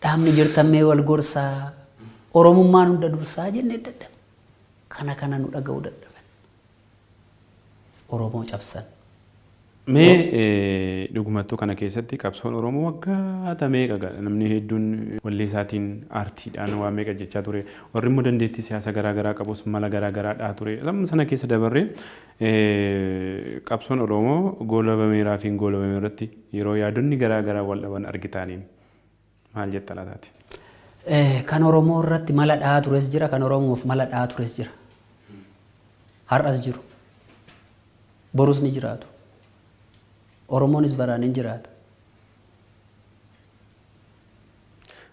Dhaabni jirtammee wal gorsaa, Oromummaan hunda dursaa jennee dadhabe. Kana nu dhaga'uu dadhaban. Oromoo cabsan. Mee dhugumattuu kana keessatti qabsoon Oromoo waggaa meeqa ga'a, namni hedduun walleessaatiin, aartiidhaan waa meeqa jechaa ture, warri immoo dandeettii siyaasa garaa garaa qabus mala garaa garaa dhaa ture. Amma sana keessa dabarree qabsoon Oromoo goolabameeraa fi hin goolabame irratti yeroo yaadonni garaa garaa wal dhaban argitaaniin maal jetta laataati? Kan Oromoo irratti mala dhahaa tures jira, kan Oromoof mala dhahaa tures jira. Har'as jiru. Borus ni jiraatu. Oromoonis baraan hin jiraata.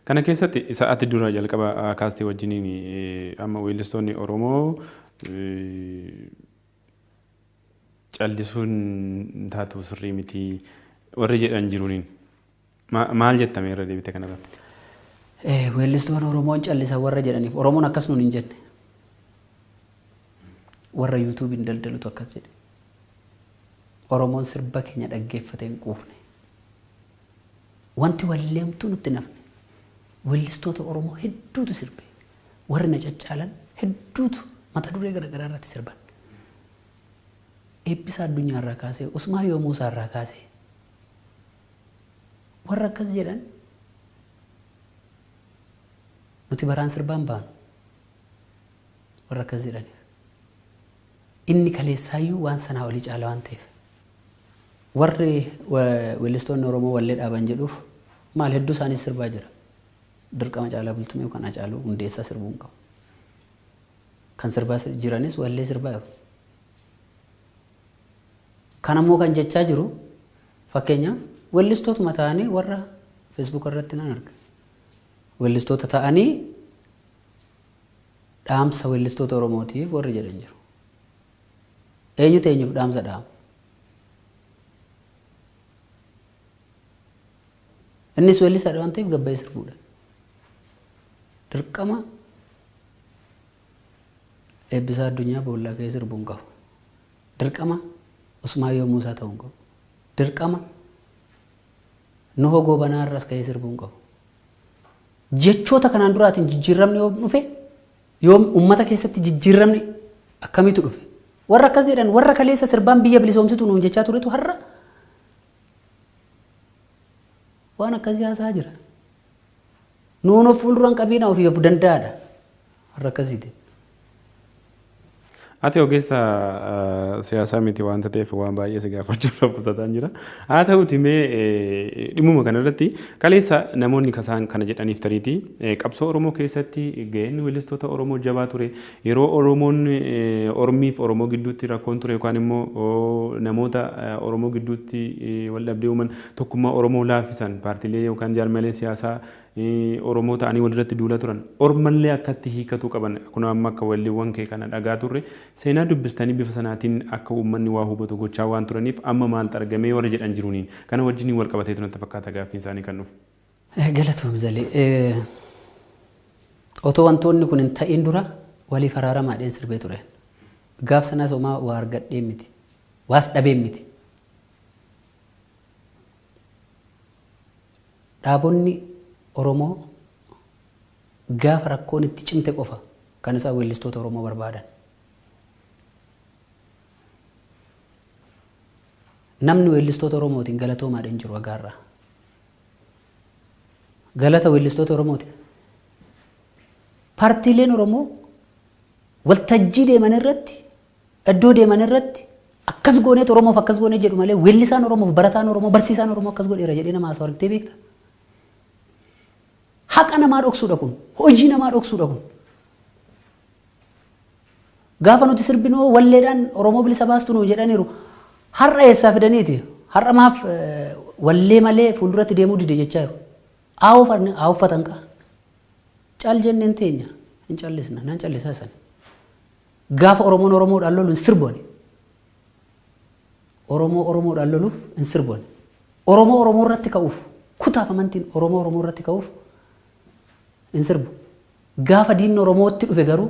Kana keessatti isa ati dura jalqaba kaastee wajjiniin, amma weellistoonni Oromoo callisuun taatu sirrii miti warri jedhan jiruuniin maal jettame irra deebite kanarratti? Weellistoonni Oromoon callisan warra jedhaniif, Oromoon akkas nuun hin jenne. Warra yuutuubiin daldalutu akkas jedhe. Oromoon sirba keenya dhaggeeffatee hin quufne. Wanti walleemtuu nutti nafne. Weellistoota Oromoo hedduutu sirbe. Warri na caccaalan hedduutu mata duree garaagaraa irratti sirban. Eebbisa Addunyaa irraa kaasee, Usmaayyoo Muusaa irraa kaasee, warra akkas jedhan nuti baraan sirbaan baanu warra akkas jedhaniif. Inni kaleessaayyuu waan sanaa olii caala waan ta'eef. Warri weellistoonni Oromoo wallee dhaaban jedhuuf maal, hedduu isaanii sirbaa jira. Dirqama Caalaa Bultumee yookaan Hacaaluu Hundeessaa sirbuu hin qabu. Kan sirbaa jiranis wallee sirbaa jiru. Kan ammoo kan jechaa jiru, fakkeenyaaf, weellistootuma ta'anii warra Facebook irratti nan arga. Weellistoota ta'anii dhaamsa weellistoota Oromootiif warri jedhan jiru. Eenyutu eenyuuf dhaamsa dhaama? Innis weellisaadha waan ta'eef gabbayee sirbuudha. Dirqama Eebbisaa Addunyaa boollaa ka'ee sirbuu hin qabu. Dirqama Usmaayyoo Muusaa ta'uu hin qabu. Dirqama Nuhoo Goobanaa irraas ka'ee sirbuu hin qabu. Jechoota kanaan duraatiin jijjiiramni yoo dhufe, yoom uummata keessatti jijjiiramni akkamiitu dhufe? Warra akkas jedhan, warra kaleessa sirbaan biyya bilisoomsitu nuun jechaa turetu har'a waan akkasii haasaa jira. Nuun of fuulduraan qabiina, ofii of danda'aadha. Warra akkasiiti. Ati ogeessa siyaasaa miti waanta ta'eef waan baay'ee si gaafachuudhaaf qusataan jira. Haa ta'uti, mee dhimmuma kanarratti kaleessa namoonni kasaan kana jedhaniif tariitii qabsoo Oromoo keessatti gaheen weellistoota Oromoo jabaa ture. Yeroo Oromoon Ormiif Oromoo gidduutti rakkoon ture yookaan immoo namoota Oromoo gidduutti wal dhabdee uuman, tokkummaa Oromoo laaffisan, paartiilee yookaan jaarmiyaalee siyaasaa Oromoo ta'anii walirratti duulaa turan. Ormallee akkatti hiikatu qaban kun amma akka walleewwan kee kana dhagaa turre seenaa dubbistanii bifa sanaatiin akka uummanni waa hubatu gochaa waan turaniif amma maaltu argamee warra jedhan jiruuniin kana wajjin wal qabatee natti fakkaata gaaffiin isaanii kan dhufu. Galatoom Zalee. Otoo wantoonni kun hin ta'in dura waliif araaramaadhaan sirbee ture. Gaaf sanas homaa waa argadhee miti. Waas dhabee miti. Dhaabonni Oromoo gaafa rakkoon itti cimte qofa kan isaan weellistoota Oromoo barbaadan. Namni weellistoota Oromootiin galatoomaadhaan jiru agaarraa. Galata weellistoota Oromooti. Paartiileen Oromoo waltajjii deeman irratti iddoo deeman irratti akkas gooneet Oromoof akkas goonee jedhu malee weellisaan Oromoof barataan Oromoo barsiisaan Oromoo akkas godheera jedhee nama haasawaa argitee beekta. Haqa namaa dhoksuudha kun hojii namaa dhoksuudha kun. Gaafa nuti sirbinoo walleedhaan Oromoo bilisa baastu nuu jedhaniiru har'a eessaa fidaniiti har'a maaf wallee malee fuulduratti deemuu dide jechaa jiru. Haa uffatan kaa. Cal jenneen teenya hin callisna nan callisaa sana. Gaafa Oromoon Oromoodhaan lolu hin sirboone. Oromoo Oromoodhaan loluuf hin sirboone. Oromoo Oromoo irratti ka'uuf kutaaf amantiin Oromoo Oromoo irratti ka'uuf hin sirbu. Gaafa diinni Oromootti dhufe garuu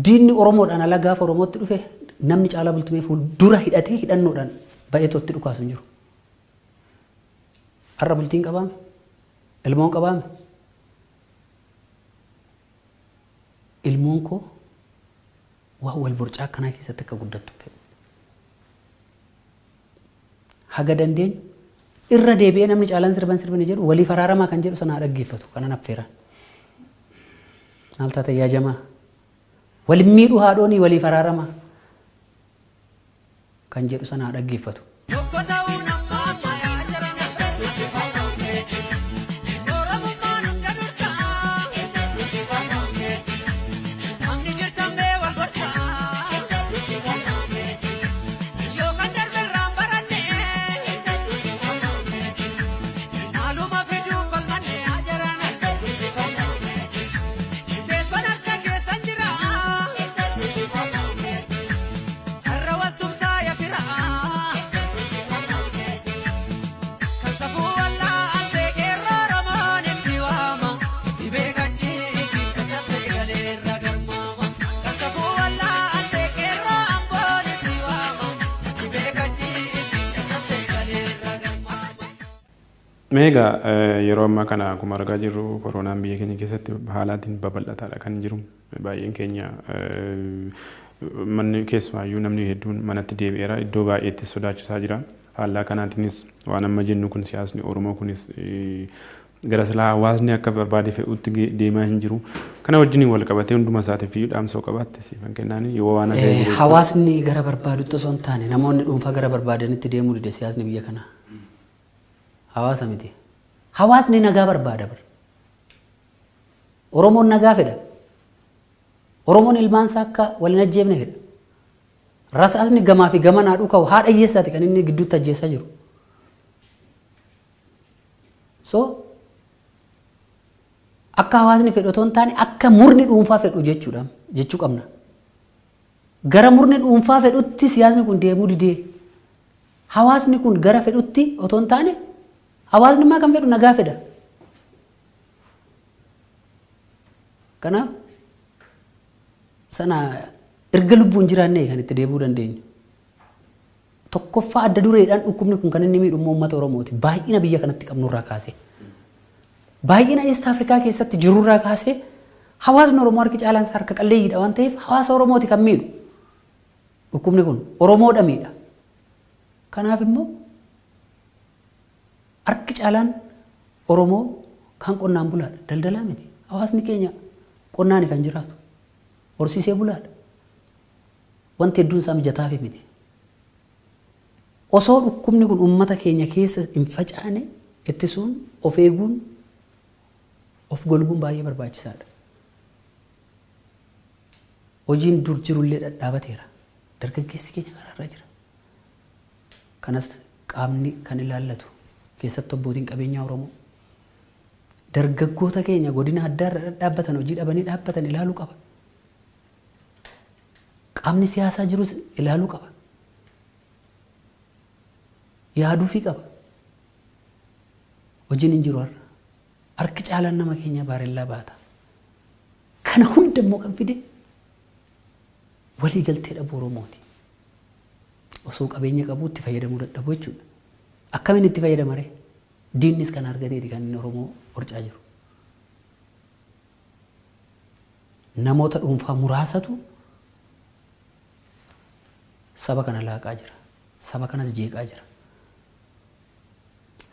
diinni Oromoodhaan ala gaafa Oromootti dhufe namni Caalaa Bultumee fuuldura hidhatee hidhannoodhaan ba'eetootti dhukaasu hin jiru. Har'a bultiin qabaame, ilmoon qabaame. Ilmoon koo waan wal borcaa akkanaa keessatti akka guddattu fedhu. Haga dandeenyu irra deebi'ee namni caalaan sirban sirbine jedhu waliif araaramaa kan jedhu sana dhaggeeffatu kanan affeeran. Maal taate yaa jamaa? Wal miidhuu haadhoonii waliif araaramaa kan jedhu sana dhaggeeffatu. Meegaa yeroo ammaa kana akkuma argaa jirru koronaan biyya keenya keessatti haalaatiin babal'ataadha kan jiru. Baay'een keenya manni keessumaayyuu namni hedduun manatti deebi'eera. Iddoo baay'eetti sodaachisaa jira. Faallaa kanaatiinis waan amma jennu kun siyaasni Oromoo kunis gara silaa hawaasni akka barbaade fe'utti deemaa hin jiru. Kana wajjin wal qabatee hunduma isaatiif iyyuu dhaamsoo qabaatte siifan kennaani yoo waan akka jiru. Hawaasni gara barbaadutti osoo hin taane namoonni dhuunfaa gara barbaadanitti deemuu dide siyaasni biyya kanaa. Hawaasa miti. Hawaasni nagaa barbaada bar. Oromoon nagaa fedha. Oromoon ilmaan isaa akka wal hin ajjeefne fedha. Rasaasni gamaa fi gamanaa dhuka'u haadha hiyyeessaati kan inni gidduutti ajjeessaa jiru. So akka hawaasni fedhu otoo hin taane akka murni dhuunfaa fedhu jechuudha jechuu qabna. Gara murni dhuunfaa fedhutti siyaasni kun deemuu didee hawaasni kun gara fedhutti otoo hin taane hawaasni maa kan fedhu nagaa fedha. Kanaaf sana erga lubbuun jiraannee kan itti deebi'uu dandeenyu. Tokkoffaa adda dureedhaan dhukkubni kun kan inni miidhu uummata Oromooti. Baay'ina biyya kanatti qabnurraa kaasee. Baay'ina East Afrikaa keessatti jirurraa kaasee hawaasni Oromoo harki caalaan isaa harka qalleeyyiidha waan ta'eef hawaasa Oromooti kan miidhu. Dhukkubni kun Oromoodha miidha. Kanaaf immoo harki caalaan Oromoo kan qonnaan bulaadha. Daldalaa miti. Hawaasni keenya qonnaani kan jiraatu. Horsiisee bulaadha. Wanti hedduun isaa mijataafi miti. Osoo dhukkubni kun uummata keenya keessa hin facaane ittisuun, of eeguun, of golguun baay'ee barbaachisaadha. Hojiin dur jirullee dhadhaabateera. Dargaggeessi keenya karaarra jira. Kanas qaamni kan ilaallatu keessattuu abbootiin qabeenyaa Oromoo Dargaggoota keenya godina addaa irra dhaabbatan hojii dhabanii dhaabbatan ilaaluu qaba. Qaamni siyaasaa jirus ilaaluu qaba. Yaaduufii qaba. Hojiin hin jiru har'a. Harki caalaan nama keenya baarellaa baata. Kana hunda immoo kan fide walii galtee dhabuu Oromooti. Osoo qabeenya qabu itti fayyadamuu dadhabuu jechuudha. Akkamiin itti fayyadama ree? Diinnis kan argateeti kan inni Oromoo horcaa jiru. Namoota dhuunfaa muraasatu saba kana laaqaa jira. Saba kanas jeeqaa jira.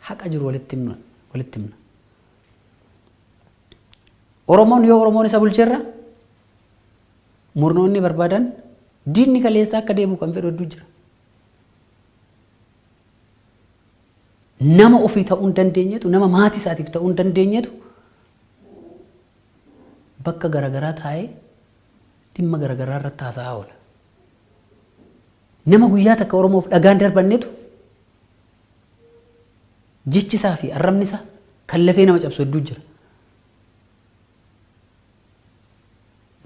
Haqa jiru walitti himna. Walitti himna. Oromoon yoo Oromoon isa bulcheerra murnoonni barbaadan diinni kaleessa akka deebi'u kan fedhu hedduu jira. Nama ofii ta'uu hin dandeenyetu, nama maatii isaatiif ta'uu hin dandeenyetu bakka garaagaraa taa'ee dhimma garaagaraa irratti haasa'aa oola. Nama guyyaa takka Oromoof dhagaan darbannetu jechi isaa fi arrabni isaa kan lafee nama cabsu hedduu jira.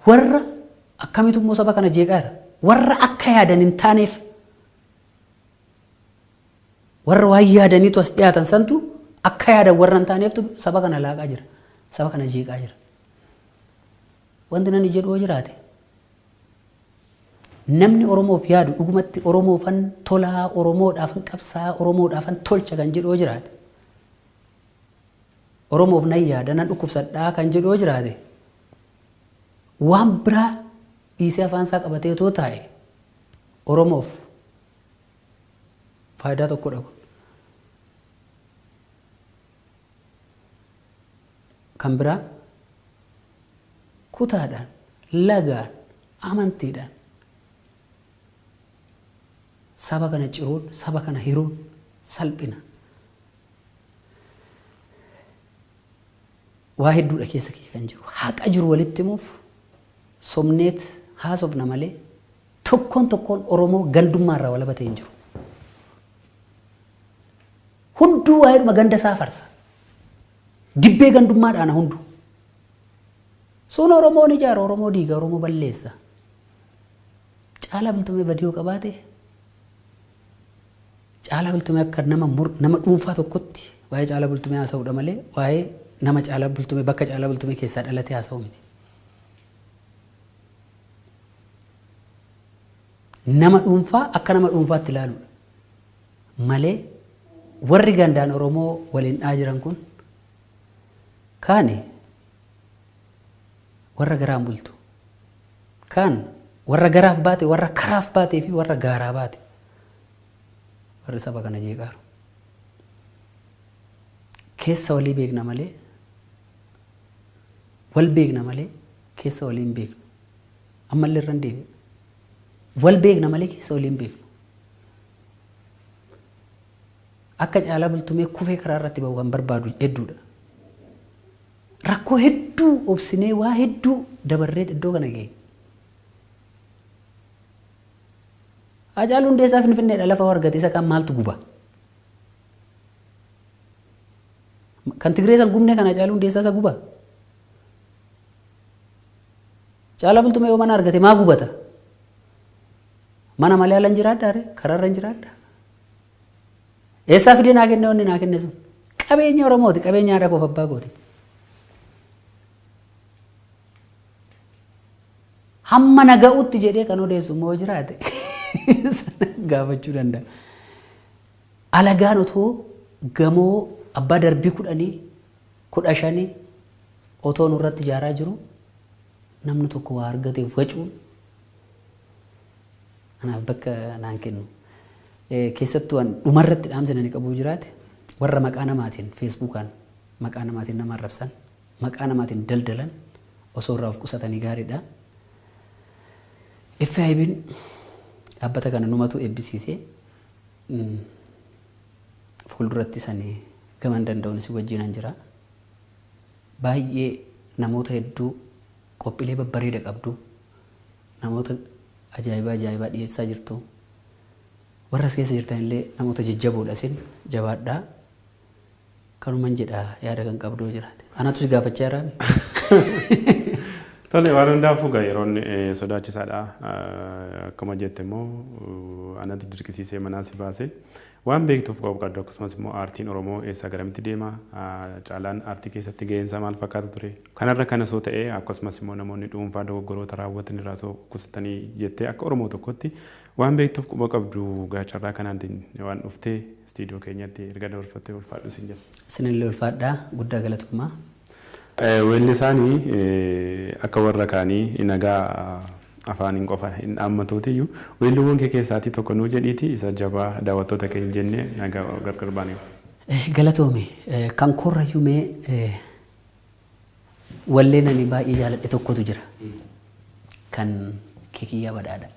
Warra akkamitu immoo saba kana jeeqaa jira? Warra akka yaadan hin taaneef warra waan yaadaniitu as dhiyaatan santu akka yaadan warra hin taaneeftu saba kana laaqaa jira. Saba kana jeeqaa jira. Wanti nani jedhu yoo jiraate namni Oromoof yaadu dhugumatti Oromoofan tolaa, Oromoodhaafan qabsaa, Oromoodhaafan tolcha kan jedhu yoo jiraate Oromoof nan yaada, nan dhukkubsadhaa kan jedhu yoo jiraate waan biraa dhiisee afaan isaa qabatee otoo taa'e Oromoof faayidaa tokkodha kun. Kan biraa kutaadhaan, lagaan, amantiidhaan saba kana ciruun, saba kana hiruun salphina. Waa hedduudha keessa kiyya kan jiru. Haqa jiru walitti himuuf somneet haasofna malee tokkoon tokkoon Oromoo gandummaa irraa walaba ta'e hin jiru. Hunduu waa'eedhuma ganda isaa farsa. Dibbee gandummaa dhaana hunduu. Sun Oromoon ijaara, Oromoo diiga, Oromoo balleessa. Caalaa Bultumee badii yoo qabaate Caalaa Bultumee akka nama nama dhuunfaa tokkotti waa'ee Caalaa Bultumee haasa'uudha malee waa'ee nama Caalaa Bultumee bakka Caalaa Bultumee keessaa dhalatee haasa'u miti. Nama dhuunfaa akka nama dhuunfaatti ilaaluudha malee warri gandaan Oromoo waliin dha'aa jiran kun kaani warra garaan bultu kaan warra garaaf baate warra karaaf baatee fi warra gaaraa baate warri saba kana jeeqaaru. Keessa walii beekna malee wal beekna malee keessa walii hin beeknu. Ammallee irra hin deebi'a. Wal beekna malee keessa walii hin beeknu. Akka Caalaa Bultumee kufee karaa irratti ba'u kan barbaadu hedduudha. Rakkoo hedduu obsinee waa hedduu dabarree iddoo kana geenye. Haacaaluu Hundeessaa Finfinneedha lafa argate isa kaan maaltu guba? Kan Tigree san gubnee kan Haacaaluu Hundeessaa isa guba? Caalaa Bultumee yoo mana argate maa gubata? Mana malee ala hin jiraadhaa ree? Karaarra hin jiraadhaa? Eessaa fidee naa kenne wanni naa kenne sun? Qabeenya Oromooti, qabeenya haadha koof abbaa kooti. Hamma na ga'utti jedhee kan odeessu immoo jiraate sana gaafachuu danda'a. Alagaan otoo gamoo abbaa darbii 10, 15 otoo nurratti ijaaraa jiru namni tokko waa argateef wacuun anaaf bakka naan kennu. Keessattuu an dhumarratti dhaamsi nani qabu jiraate warra maqaa namaatiin feesbuukaan maqaa namaatiin nama arrabsan maqaa namaatiin daldalan osoo irraa of qusatanii gaariidha. FIB'n dhaabbata kana numatu eebbisiise fuulduratti sani gaman danda'uun isin wajjinan jira. Baay'ee namoota hedduu qophiilee babbareeda qabdu namoota ajaa'ibaa ajaa'ibaa dhiyeessaa jirtu. Warra as keessa jirtan illee namoota jajjaboodha isin jabaadhaa. Kanuman jedha yaada kan qabdoo jiraate. Anatu si gaafachaa jiraame. Tole waan hundaafuu egaa yeroon sodaachisaadha. Akkuma jette immoo anatu dirqisiisee manaa si baase. Waan beektuuf qabu qabdu akkasumas immoo aartiin Oromoo eessaa garamitti deema caalaan aartii keessatti gaheen isaa maal fakkaata ture. Kanarra kan osoo ta'ee akkasumas immoo namoonni dhuunfaa dogoggoroota raawwatan irraa osoo qusatanii jettee akka Oromoo tokkotti waan beektuuf quba qabdu carraa kanaan waan dhuftee istiidiyoo keenyatti erga dabarfattee ulfaadhu siin jedha. Isinillee ulfaadhaa guddaa galatoomaa. Weellisaanii akka warra kaanii nagaa afaaniin qofa hin dhaammatuutiyyuu weelluuwwan kee keessaatii tokko nuu jedhiiti isa jabaa daawwattoota keenya jennee nagaa gargar baanee. Galatoome kan korrayyuu mee walleen ani baay'ee jaaladhe tokkotu jira. Kan Keekiyyaa Badhaadha.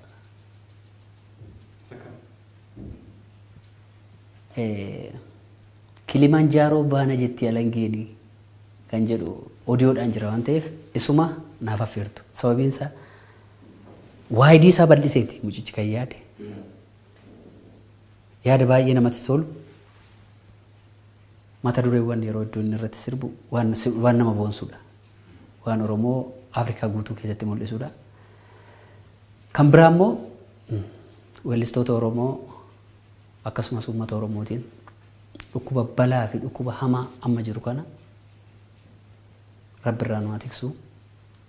Kilimanjaaroo baana jetti alangeeni kan jedhu odiyoodhaan jira waan ta'eef isuma naaf affeertu. Sababiin isaa waayidii isaa bal'iseeti mucichi kan yaade. Yaada baay'ee namatti tolu. Mata dureewwan yeroo iddoo inni irratti sirbu waan nama boonsudha. Waan Oromoo Afrikaa guutuu keessatti mul'isudha. Kan biraa immoo weellistoota Oromoo akkasumas uummata Oromootiin dhukkuba balaa fi dhukkuba hamaa amma jiru kana Rabbi irraa nu haa tiksu.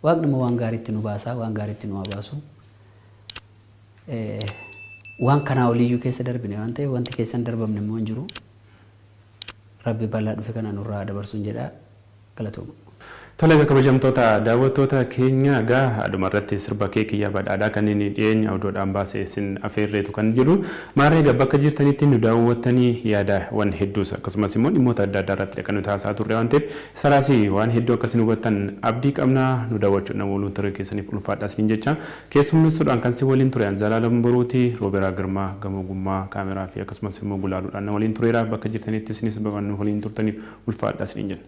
Waaqni immoo waan gaariitti nu baasaa, waan gaariitti nu haa baasu. Waan kanaa oliyyuu keessa darbine waan ta'eef wanti keessa hin darbamne immoo hin jiru. Rabbi balaa dhufe kana nurraa haa dabarsuun jedha. Galatooma. Tole egaa kabajamtoota daawwattoota keenya egaa dhuma irratti sirba Keekiyyaa Badhaadhaa kan inni dhiyeenya oduudhaan baasee isin afeerreetu kan jiru. Maarree egaa bakka jirtanitti nu daawwattanii yaadawwan hedduus akkasumas immoo dhimmoota adda addaa irratti kan nuti haasa'aa turre waan ta'eef saraas waan hedduu akkasiin hubattan abdii qabna nu daawwachuun nama waliin ture keessaniif ulfaadha isiniin jecha keessummeessuudhaan kan si waliin ture Anzalaalam Boruuti Rooberaa Girmaa Gamoo Gummaa kaameraa fi akkasumas immoo gulaaluudhaan na waliin tureera bakka jirtanitti isinis bakka nu waliin turtaniif ulfaadha isiniin jenna.